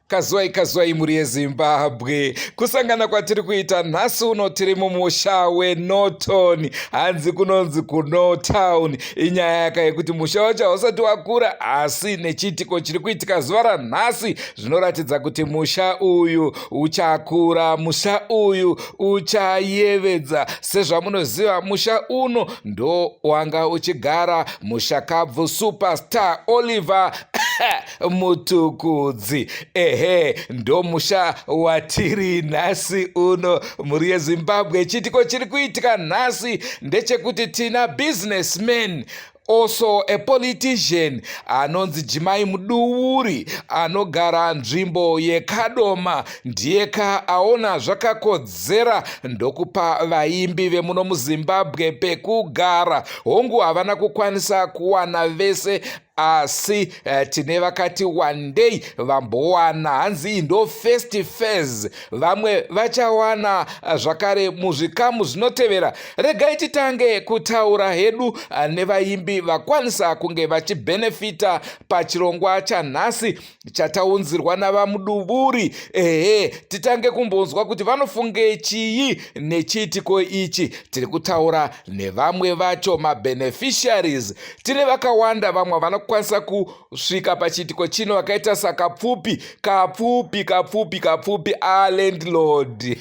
Kazuwai kazuwai mhuri yeZimbabwe. Kusangana kwatiri kuita nhasi uno tiri mumusha weNorton. Hanzi kunonzi kuNortown. Inyaya yaka yekuti musha wacho hausati wakura asi nechiitiko chiri kuitika zuva ranhasi zvinoratidza kuti musha uyu uchakura, musha uyu uchayevedza. Sezvamunoziva musha uno ndo wanga uchigara mushakabvu superstar Oliver Mutukudzi. Ehe, ndomusha watiri nhasi uno mhuri yeZimbabwe. Chiitiko chiri kuitika nhasi ndechekuti tina businessman also a politician anonzi Jimai Muduwuri anogara nzvimbo yeKadoma ndiyeka aona zvakakodzera ndokupa vaimbi vemuno muZimbabwe pekugara. Hongu havana kukwanisa kuwana vese asi tine vakati wandei vambowana hanzi iyi ndo first phase vamwe vachawana zvakare muzvikamu zvinotevera regai titange kutaura hedu nevaimbi vakwanisa kunge vachibhenefita pachirongwa chanhasi chataunzirwa navamuduvuri ehe titange kumbonzwa kuti vanofunge chii nechiitiko ichi tiri kutaura nevamwe vacho mabeneficiaries tine vakawanda vamwe havana kukwanisa kusvika pachiitiko chino vakaita sakapfupi kapfupi kapfupi kapfupi alandlord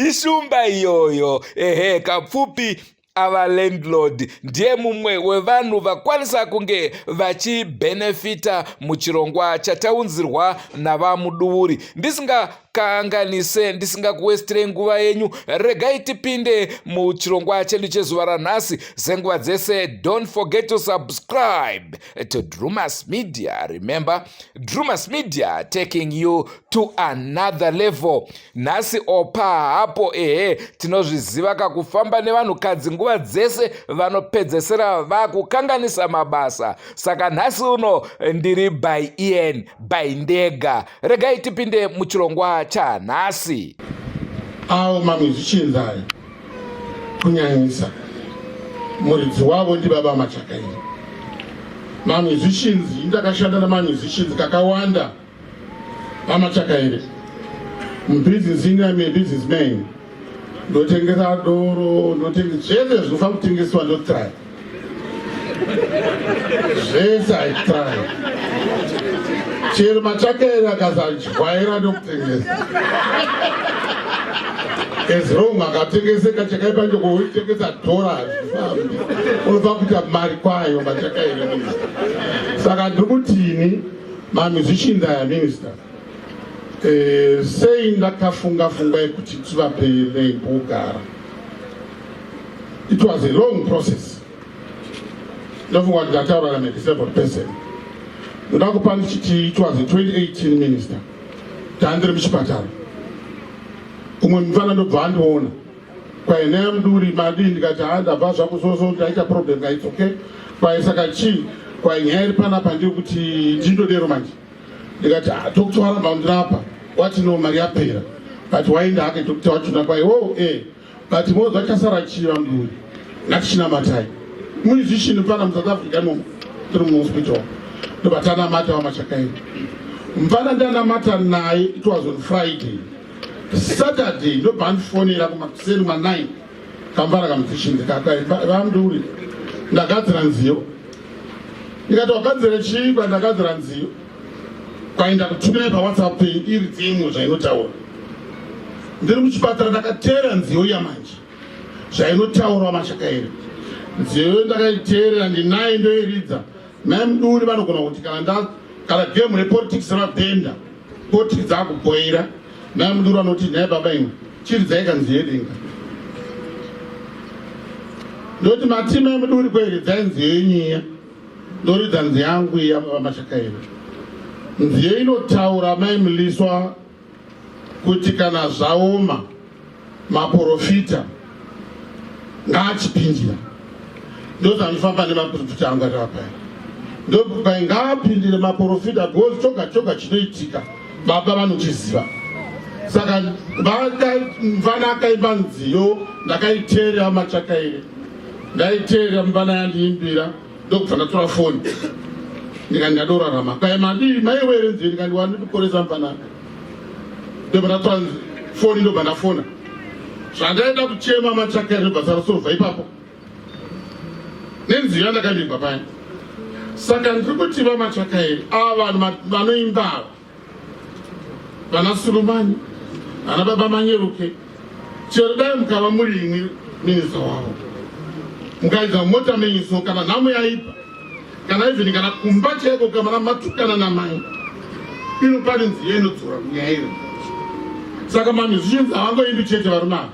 ishumba iyoyo ehe kapfupi ava landlord ndiye mumwe wevanhu vakwanisa kunge vachibhenefita muchirongwa chataunzirwa navamuduvuri ndisingakanganise ndisingakuwestirei nguva yenyu regai tipinde muchirongwa chedu chezuva ranhasi senguva dzese don't forget to subscribe to Drumas Media remember Drumas Media taking you to another level Nhasi opa hapo ehe tinozviziva kakufamba nevanhukadzi nguva dzese vanopedzesera vakukanganisa mabasa saka nhasi uno ndiri by Ian by ndega regai tipinde muchirongwa chanhasi. Awo mamusicians aya kunyanyisa muridzi wavo ndibaba Machakaire. Mamusicians ndakashanda nemamusicians kakawanda VaMachakaire, mubusiness ini I'm a businessman, ndotengesa doro, ndotengesa zvese zvinofanira kutengeswa ndotry zvese I try chero Machakaire akazadyaira ndokutengesa as long akatengeseka chakaipa ndokuitengesa dhora hazvifambi unofanira kuita mari kwayo Machakaire saka ndiri kutini Mamusicians aya minister eh, sei ndakafunga funga yekuti tivape nembogara. It was a long process. Ndofunga kuti ndataura na disabled person. Ndoda kupa ndichiti it was in 2018 minister. Tandiri muchipatara. Umwe mufana ndobva andiona. Kwai nhaya muduri madii ndikati haa ndabva zvangu soso ndaita problem ka it's okay. Kwai saka chii kwai nyaya iri panapa ndiyo kuti ndindodero manje ndikati ah, doctor waramba kundirapa wati no mari yapera but waenda hake doctor wachona kwai oh eh but moza chasara chii vamuduri ngatichinamatai musician mfana muSouth Africa imomo tiri muhospital ndobva tanamata vamachakaini mfana ndanamata naye it was on Friday Saturday ndobva andifonera kumakuseni ma 9 kambara kamusician vamduri ndagadzira nziyo ndikati wagadzira chii kwandagadzira nziyo kwaenda kutumira pawhatsapp pay iri dzimwe zvainotaura ndiri muchipatara ndakateera nziyo iya manje zvainotaura machakairi nziyo ndakaiteerera ndinaye ndoiridza mai muduri vanogona kuti kana nda kana game repolitics rabhenda politics dzakuboira mai muduri vanoti nhai baba imwe chiridzai kanziyo yedenga ndoti mati mai muduri kweiridzai nziyo yenyiya ndoridza nziyo yangu iya baba machakaira nziyo inotaura mai muliswa kuti kana zvaoma maporofita ngaachipindira ndozandifamba nemaporofita angu atavapaya ndopai ngaapindire maporofita because choga choga chinoitika baba vanochiziva saka mvana akaimba nziyo ndakaiteerera machakaire ndaiteerera mvana yandiimbira ndokubva ndatora foni Ndikati ndadorarama. Kai madii maiwere nzee ndikati wandiporesa mufanana. Ndobva ndatora foni ndobva ndafona. Zvandaida kuchema machakera ndobva sarasorobva ipapo. Nenziyo yandakavigwa paya. Saka ndiri kuti vamachakaeri ava vanhu vanoimba ava vana Surumani vana baba Manyeruke chero dai mukava muri imwi minista wavo mukaidza mota menyu so kana nhamo yaipa kana even kana kumba chaiko kamana matukana namai ino pane nziyo inodzora nyaya iyo saka mamusicians havangoimbi chete varume ava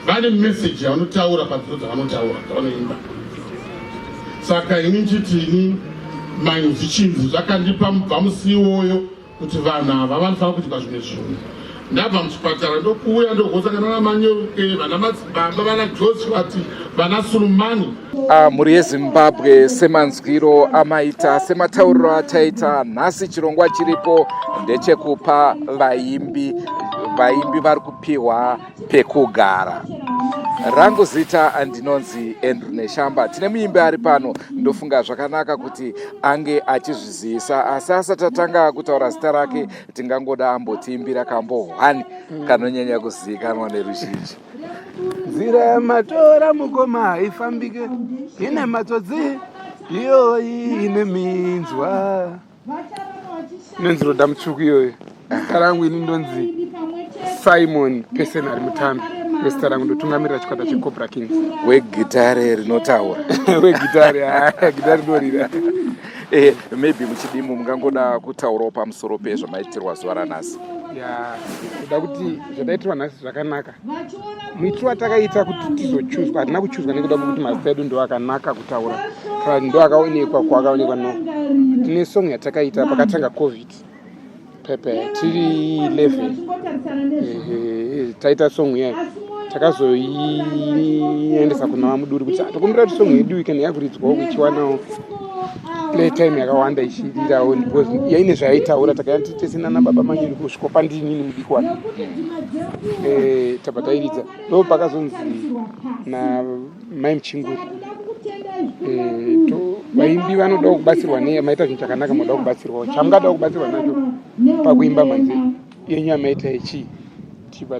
vane message yavanotaura padziro dzavanotaura dzavanoimba saka ini nchiti ini mamusicians zvakandipa mubva musi iwoyo kuti vanhu ava vanofanira kuitwa zvimwe zvinhu ndabva muchipatara ndokuuya ndogosangana namanyeruke vana madzibaba vana joshuati vana surumani ah, mhuri yezimbabwe semanzwiro amaita sematauriro ataita nhasi chirongwa chiripo ndechekupa vaimbi vaimbi vari kupiwa pekugara rangu zita ndinonzi andrew neshamba tine muimbi ari pano ndofunga zvakanaka kuti ange achizvizivisa asi asati atanga kutaura zita rake tingangoda ambotiimbira kambo 1 kanonyanya kuzivikanwa neruzhinji nzira yamatora mukoma haifambike ine matsotsi iyoyi ine minzwa inonzi roda mutsvuku iyoyo zita rangu ini ndonzi simon pesenary mutambi ndozita rangu ndotungamirira chikwata checobra kings wegitare rinotaura wegitare gitare rinorira eh, maybe muchidimu mungangoda kutaurawo pamusoro pezvamaitirwa zuva ranhasi ya kuda kuti zvataitirwa nhasi zvakanaka muitiro watakaita kuti tizochuzwa hatina kuchuzwa nekuda kwekuti mazita edu ndo akanaka kutaura kana ndo akaonekwa kwaakaonekwa no tine song yatakaita pakatanga covid pepe tiri 11 taita song iyayo takazoiendesa kuna vamuduri kuti tokumbira kuti song yedu kana yakuridzwawo ichiwanawo playtime yakawanda ichirirawo because yaine zvayaitaura takaita tese nana baba manyeri kusviko pandinini mudiki wake eh, tabva tairidza ndo pakazonzi namai muchinguri eh, vaimbi vanodawo kubatsirwa nei maita zvinhu chakanaka moda kubatsirwawo chamungadawo kubatsirwa nacho pakuimba manje yenyu yamaita ichii tibva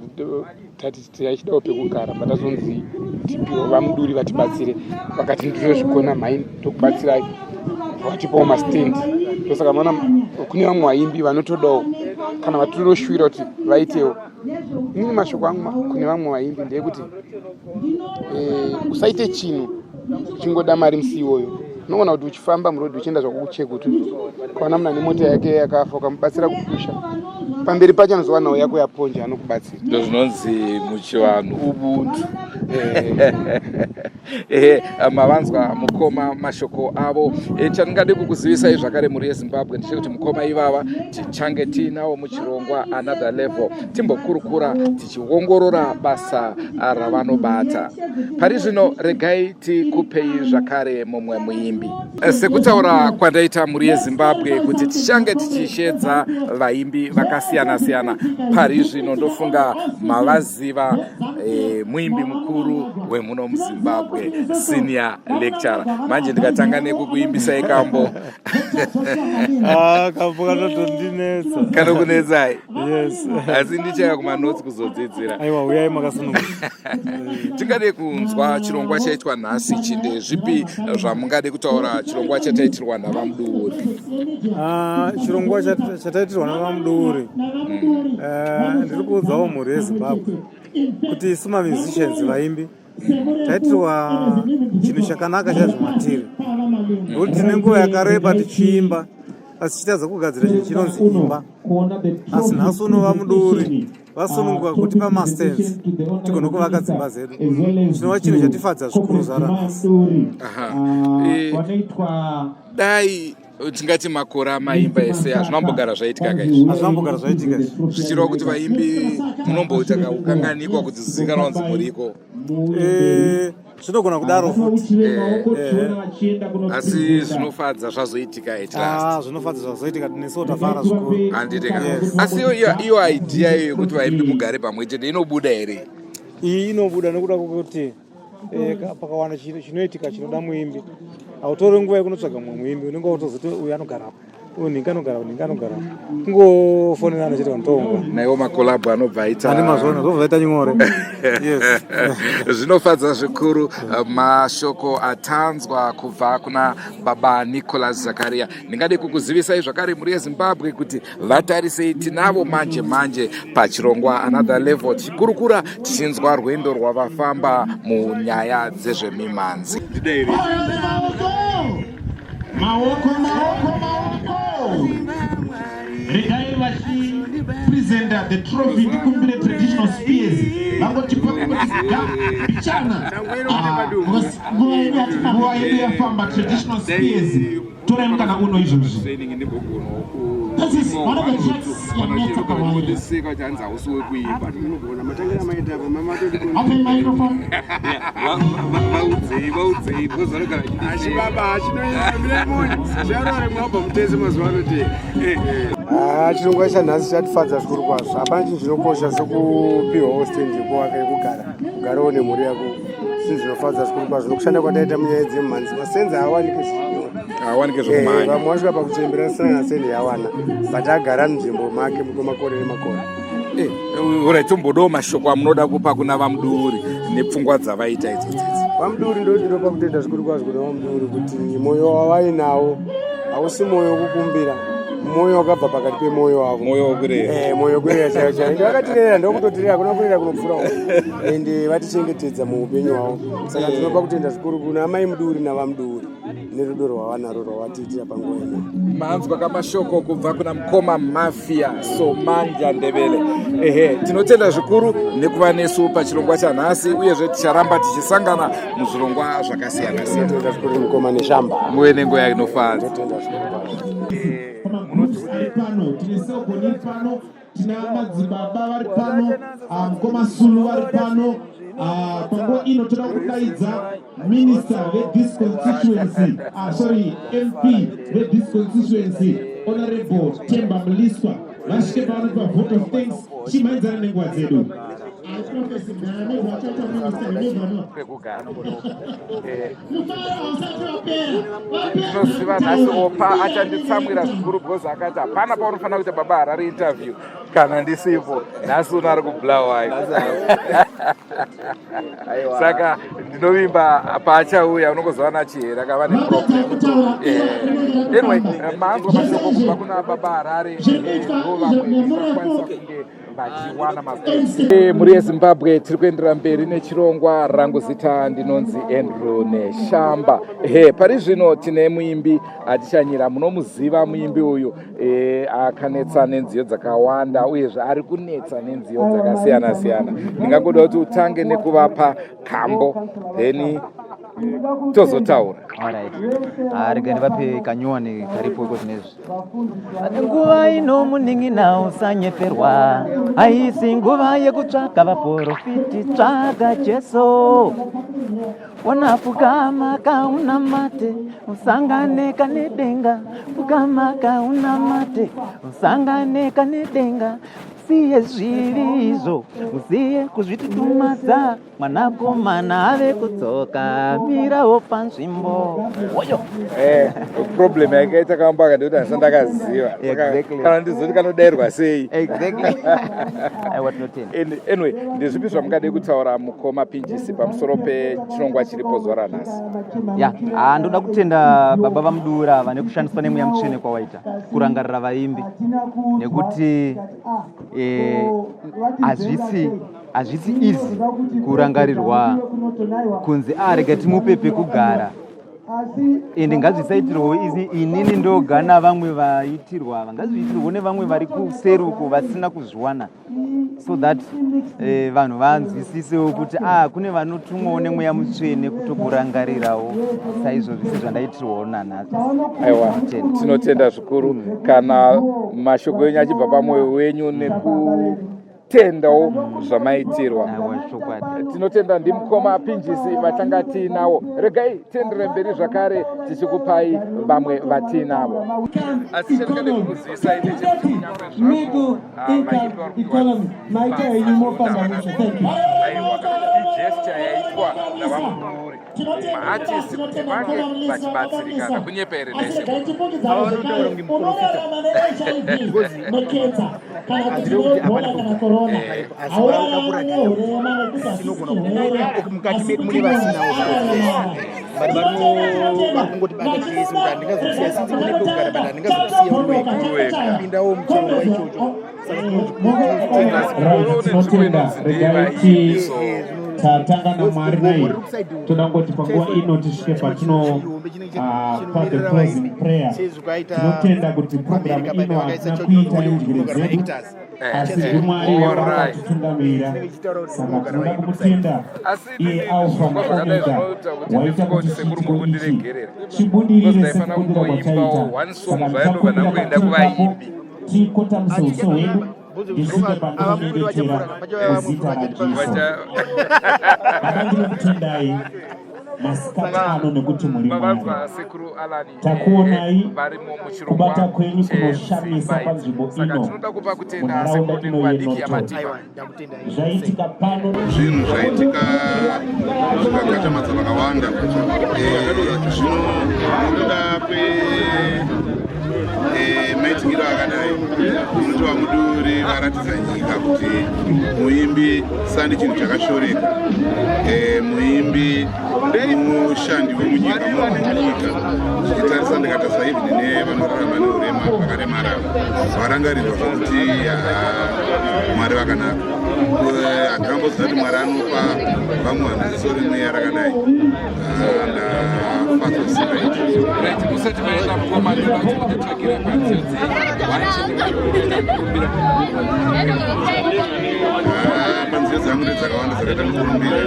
tati taichidawo pekugara patazonzi tipiwa vamuduri vatibatsire vakati ndinozvigona mhai ndokubatsirai vatipawo mastand ndosaka maona kune vamwe vaimbi vanotodawo kana vatinoshuvira kuti vaitewo inini mashoko angu kune vamwe vaimbi ndeyekuti eh, usaite chinhu uchingoda mari musi iwoyo unoona kuti uchifamba murodhi uchienda zvako kuchekutu ukaona munhu ane mota yake yakafa ukamubatsira kupusha pamberi pacho anozowanawo yako yaponja anokubatsira ndozvinonzi muchivanhu ubuntu eh. ehe mavanzwa mukoma mashoko avo e, chandingade kukuzivisai zvakare mhuri yezimbabwe ndechekuti mukoma ivava tichange tiinawo muchirongwa another level timbokurukura tichiongorora basa ravanobata pari zvino regai tikupei zvakare mumwe muimbi eh, sekutaura kwandaita mhuri yezimbabwe kuti tichange tichishedza vaimbi vakasiyana siyana pari zvino ndofunga mavaziva e, muimbi mukuru wemuno muzimbabwe senior lecturer manje ndikatanga nekukuimbisai kambo ah, kambo kanotondinetsa kanokunetsai yes asi ndichaya kumanotsi kuzodzidzira aiwa uyai makasununguka tingade kunzwa chirongwa chaitwa nhasi ichi ndezvipi zvamungade kutaura chirongwa chataitirwa navamuduuri ah, chirongwa chataitirwa navamuduuri mm. eh, ndiri kuudzawo mhuri yezimbabwe kuti isu mamusicians vaimbi taitirwa chinhu chakanaka chaizvo matiri nekuti tine nguva yakareba tichiimba asi tichitadza kugadzira chinhu chinonzi imba asi nhasi unova muduri vasununguka kutipa mastands tigone kuvaka dzimba dzedu chinova chinhu chatifadza zvikuru zvaranhasi eh, dai tingati makore amaimba ese hazvina kumbogara zvaitika ka izvi hazvina kumbogara zvaitika izvi zvichireva kuti vaimbi munomboita kakukanganikwa kuti zizikanwa kunzi muriko eh, zvinogona kudaro futi eh, eh, asi zvinofadza zvazoitika at last ah, zvinofadza zvazoitika nesuwo tafara zvikuru handitika asi iyo idea iyo yekuti vaimbi mugare pamwe chete inobuda here iyi inobuda nekuda kwekuti eh, pakawana chinoitika chinoda muimbi Hautori nguva yekunotsvaga mumwe muimbi, unenge watozoti uyu anogara apa, uyu nhingi anogara apa, nhingi anogara apa, kungofonerana chete vanotoonga. Naiwo makolabho anobva aita ane mazvona, zvobva zvaita nyore. Yes. Zvinofadza zvikuru mashoko atanzwa kubva kuna baba Nicholas Zakaria. Ndingade kukuzivisai zvakare mhuri yeZimbabwe kuti vatarisei tinavo manje manje pachirongwa Another Level, tichikurukura tichinzwa rwendo rwavafamba munyaya dzezvemimhanzi. Maoko, maoko, maoko. Regai vachipresenta the trophy, ndikumbire Traditional Spears vangotipa ga bichana. Ah, because nguva yedu yafamba. Traditional Spears, torai mukana uno izvozvi. This is one of the tracks yanetsa pawaya. Open microphone. Vaudzei, vaudzei, because vanogara. Achibaba achinoimba zvarore mwabva mutese mazuva anoti. Ah, chirongwa chanhasi chatifadza zvikuru kwazvo. Hapana chinhu chinokosha sekupiwawo stand yekuvaka, yekugara, kugarawo nemhuri yako. Zvinhu zvinofadza zvikuru kwazvo. Nokushanda kwataita munyaya dzemumhanzi, masenzi haawanike zvinyore. Haawanike zvekumhanya. Vamwe vasvika pakuchembera asina kana sendi yawana, but agara munzvimbo make kwemakore nemakore. Alright, tombodawo mashoko amunoda kupa kuna VaMuduri nepfungwa dzavaita idzo dzidzi. VaMuduri, ndo ndinopa kutenda zvikuru kwazvo kuna VaMuduri kuti mwoyo wavainawo hausi mwoyo wekukumbira, mwoyo wakabva pakati pemwoyo wavo. Mwoyo wokurera. Mwoyo wekurera chaiyo chaiyo, ende vakatirera, ndokutotirera, hakuna kurera kunopfuurawo, ende vatichengetedza muupenyu hwavo. Saka ndinopa kutenda zvikuru kuna amai Muduri naVaMuduri nerudo rwavanaro rwavatiitira panguva ino. Manzwa kamashoko kubva kuna mukoma Mafia Somanja Ndebele. Ehe, tinotenda zvikuru nekuva nesu pachirongwa chanhasi, uyezve ticharamba tichisangana muzvirongwa zvakasiyana siyana. Tinotenda zvikuru, mukoma Neshamba. Muve nenguva inofadza. Tinotenda zvikuru kwazvo. Pamagroups ari pano, tine Selgoni pano, tina madzibaba vari pano, mukoma Sulu vari pano. Panguva ino toda kudaidza minister vethis constituency, sorry, MP vethis constituency, Honorable Temba Mliswa, vasvike pavanotipa vote of thanks. Chimhanyidzana nenguva dzedu. Prophecy mdara, maybe wachaita minister, you never know. Pekugara. Mufaro hausati wapera. Wapera. Ndinoziva nhasi Opa achanditsamwira zvikuru because akati hapana paunofanira kuita Baba Harare interview kana ndisipo. Nhasi uno ari kuBulawayo, saka ndinovimba paachauya unongozova nachihera kava neproblem. Anyway, manzwa mashoko kubva kuna Baba Harare, ndo vamwe vakwanisa kunge vachiwana. Mhuri yeZimbabwe, tiri kuenderera mberi nechirongwa. Rangu zita ndinonzi Andrew Neshamba. He, pari zvino tine muimbi atichanyira. Munomuziva muimbi uyu, akanetsa nenziyo dzakawanda, uyezve ari kunetsa nenziyo dzakasiyana siyana. Ndingangoda kuti utange nekuvapa kambo, then tozotaura. Alright. Ah, rega ndivape kanyowani karipo iko zvinezvi. Nguva ino munin'ina usanyeperwa, haisi nguva yekutsvaka vaprofiti, tsvaga Jesu. Ona pfugama kaunamate, usangane kanedenga, pfugama kaunamate, usangane kanedenga, usiye zvivi izvo, usiye kuzvitutumadza, mwanakomana ave kudzoka, mirawo panzvimbo oyo. Problem yakaita kamba aka ndekuti handisa ndakaziva. Saka kana ndizoti kanodairwa sei? Exactly, aiwa, tinotenda. Anyway, ndezvipi zvamungade kutaura, mukoma Pinjisi, pamusoro pechirongwa chiripo zuva ranhasi? Ya, ah, ndoda kutenda baba vaMudura vane kushandiswa nemweya mutsvene kwawaita kurangarira vaimbi, nekuti hazvisi easy kurangarirwa kunzi a rega timupe pekugara. Ende ngazvisaitirwawo inini ndoga navamwe vaitirwa ava, ngazviitirwawo nevamwe vari kuseruko vasina kuzviwana, so that vanhu vanzwisisewo kuti ah, kune vanotumwawo nemweya mutsvene kutokurangarirawo saizvozvi sezvandaitirwawo nanhasi. Aiwa, tinotenda zvikuru kana mashoko enyu achibva pamwoyo wenyu nekutendawo zvamaitirwa. Aiwa, chokwadi. Tinotenda. Ndimukoma Pinjisi vatanga tiinawo. Regai tiendere mberi zvakare tichikupai vamwe vatiinavo. Asi chandingade kukuzivisai ndechekuti kunyangwe Middle income economy. Maita henyu, mofamba mushe. Thank you. Aiwa, DJ. gesture yaitwa navaMudururi maartist kuti vange vachibatsirikana kunyepa here mukati medu mune vasinawo but vari kungotibata tese kuti handingazokusiya sinzi kune pekugara but handingazokusiya uri wega pindawo muchirongwa ichocho. Tinotenda. Regai tatanga naMwari nai toda kungoti panguva ino tisvike patino pa the closing prayer. Tinotenda kuti program ino hatina kuita nenjere dzedu, asi ndiMwari wakatitungamira, saka tinoda kumutenda iye Alpha naOmega waita kuti chiitiko ichi chibudirire sekubudira kwachaita. Saka ndichakumbira patiri papo tikotamise uso hwedu ndisvike pandinonyengetera muzita raJesu. Baba, ndinokutendai masikati ano nekuti muri Mwari. Takuonai kubata kwenyu kunoshamisa panzvimbo ino, munharaunda ino yeNorton. Zvaitika pano zvinhu zvaitika zvikakachamadza vakawanda. Zvino nokuda kwemaitikiro akadai, unoti vaMuduri varatidza nyika kuti muimbi sandi chinhu chakashoreka. Muimbi mushandi wemunyika, munhu wemunyika. Zvichitarisa, ndikatarisa even nevanorarama neurema, vakaremara varangarirwa zvokuti Mwari vakanaka. Handingamboziva kuti Mwari anopa vamwe vanhu ziso remweya rakadai. Ndafadzwa singaiti. Right, musati maenda mukoma, ndoda kuti munditsvagire panziyo dzekumbira. Panziyo dzangu ndedzakawanda dzakaita mukurumbira.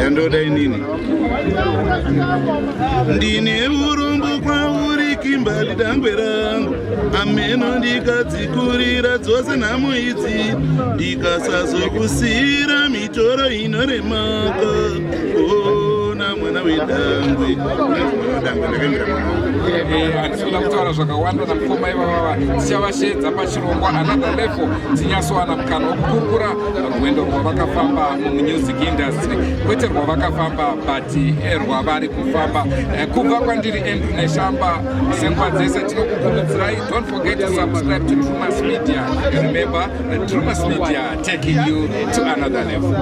Yandoda inini, ndine urombo kwauri Kimbali dangwe rangu, ameno ndikadzikurira dzose nhamo idzi, ndikasazokusiyira mitoro inoremaka. Ona mwana wedangwe, unonzi mwana wedangwe, ndakaimbira mwana wangu. Handisi kuda kutaura zvakawanda namukoma ivavava. Tichavashedza pachirongwa Another Level, tinyatsowana mukana wekukurukura rwendo rwavakafamba mumusic industry, kwete rwavakafamba but rwavari kufamba. Kubva kwandiri Andrew Neshamba, senguva dzese tinokukurudzirai, don't forget to subscribe to Trumas Media. Remember, Trumas Media, taking you to another level.